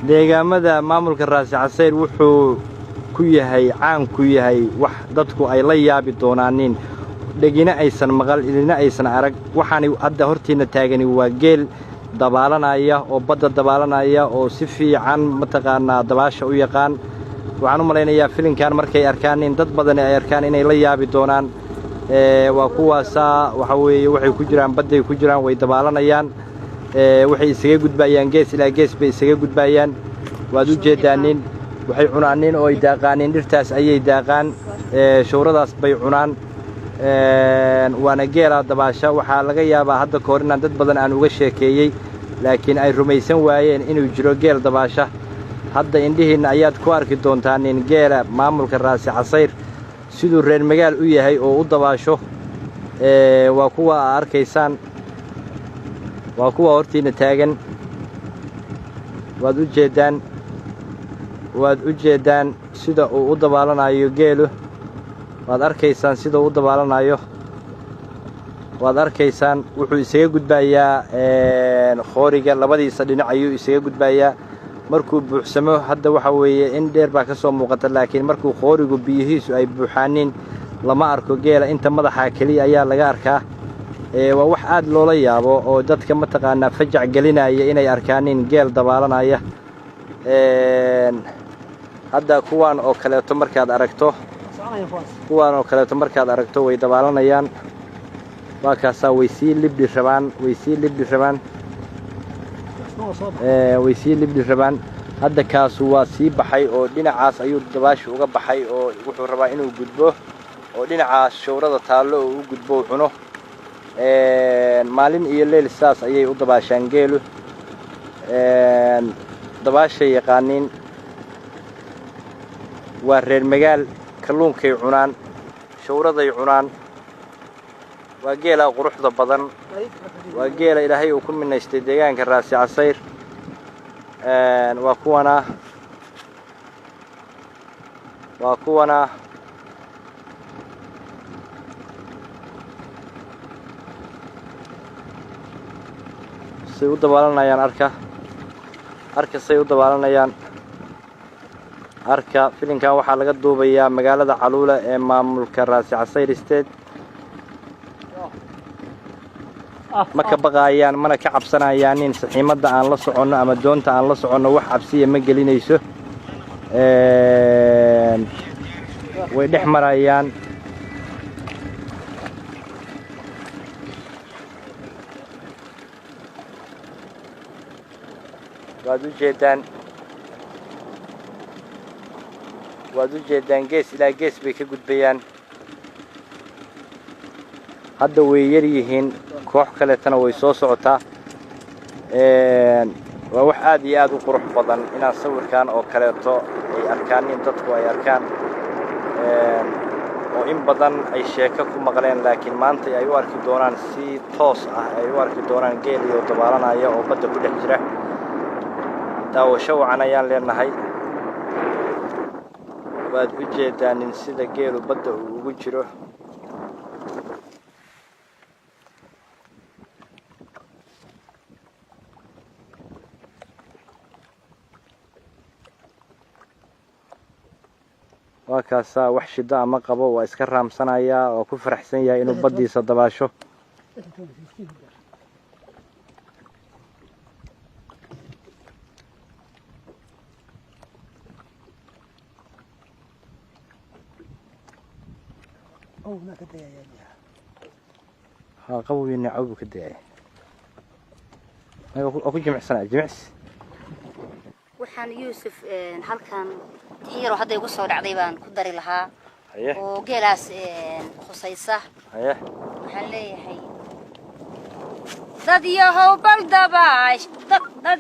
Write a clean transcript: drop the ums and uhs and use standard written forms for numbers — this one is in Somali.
Deegaamada maamulka Raasi Casayr wuxuu ku yahay caan ku yahay wax dadku ay la yaabi doonaanin, dhegina aysan maqal, idina aysan arag. Waxaanay hadda hortiinna taagani waa geel dabaalanaya oo badda dabaalanaya oo si fiican mataqaanaa dabaasha u yaqaan. Waxaan u malaynayaa filinkan markay arkaan in dad badani ay arkaan inay la yaabi doonaan. Waa kuwaasaa, waxa weeye, waxay ku jiraan badday ku jiraan, way dabaalanayaan. Waxay isaga gudbayaan gees ilaa gees bay isaga gudbayaan. Waad u jeedaanin, waxay cunaanin oo ay daaqaanin dhirtaas ayay daaqaan, shawradaas bay cunaan. Waana geelaa dabaasha. Waxaa laga yaabaa hadda ka hor inaan dad badan aan uga sheekeeyey, laakiin ay rumaysan waayeen inuu jiro geel dabaasha. Hadda indhihiinna ayaad ku arki doontaanin geela maamulka Raasi Casayr siduu reer magaal u yahay oo u dabaasho. Waa kuwa aa arkaysaan, waa kuwa hortiinna taagan. Waad u jeeddaan, waad u jeeddaan sida uu u dabaalanayo geelu. Waad arkaysaan sida uu u dabaalanayo, waad arkaysaan. Wuxuu isaga gudbayaa khooriga, labadiisa dhinac ayuu isaga gudbayaa markuu buuxsamo. Hadda waxa weeye in dheer baa ka soo muuqata, laakiin markuu khoorigu biyihiisu ay buuxaanin lama arko geela, inta madaxa keliya ayaa laga arkaa. Waa wax aad loola yaabo oo dadka mataqaanaa fajac gelinaya inay arkaanin geel dabaalanaya. Hadda kuwaan oo kaleeto markaad aragto, kuwaan oo kaleeto markaad aragto, way dabaalanayaan. Waa kaasaa, way sii libdhi rabaan, way sii libdhi rabaan, way sii libdhi rabaan. Hadda kaasu waa sii baxay oo dhinacaas ayuu dabaasha uga baxay oo wuxuu rabaa inuu gudbo oo dhinacaas shawrada taallo oo u gudbo u cuno. Maalin iyo leyl saas ayay u dabaashaan geelu, dabaashay yaqaaniin, waa reer magaal. Kalluunkay cunaan, shawraday cunaan. Waa geelaa quruxda badan, waa geela Ilaahay uu ku minaystay deegaanka Raasi Casayr. Waa kuwanaa, waa kuwanaa. Say u dabaalanayaan arka, arka say u dabaalanayaan arka. Filinkan waxaa laga duubayaa magaalada Caluula ee maamulka Raasi Casayr State. Ma ka baqaayaan, mana ka cabsanayaanin saxiimadda aan la soconno ama doonta aan la soconno, wax cabsiya ma gelinayso. Way dhex marayaan. Waad u jeedaan, waad u jeedaan, gees ilaa gees bay ka gudbayaan. Hadda way yar yihiin, koox kaleetana way soo socotaa. Waa wax aad iyo aad u qurux badan inaan sawirkan oo kaleeto ay arkaan, in dadku ay arkaan oo in badan ay sheeko ku maqleen, laakiin maanta ay u arki doonaan si toos ah, ay u arki doonaan geel iyo dabaalanaya oo badda ku dhex jira. Daawasho wacan ayaan leenahay. Waad u jeedaanin sida geelu badda uu ugu jiro. Waa kaasaa, wax shiddo ama qabo, waa iska raamsanayaa oo ku faraxsan yahay inuu baddiisa dabaasho. Ha qabowyo neecow buu ka dayaya, waa ku jimicsanaya, jimicsi. Waxaan Yuusuf halkan tixyaro hadda igu soo dhacday baan ku dari lahaa oo geelaas khusaysa. Waxaan leeyahay, dad yahow bal dabaash dad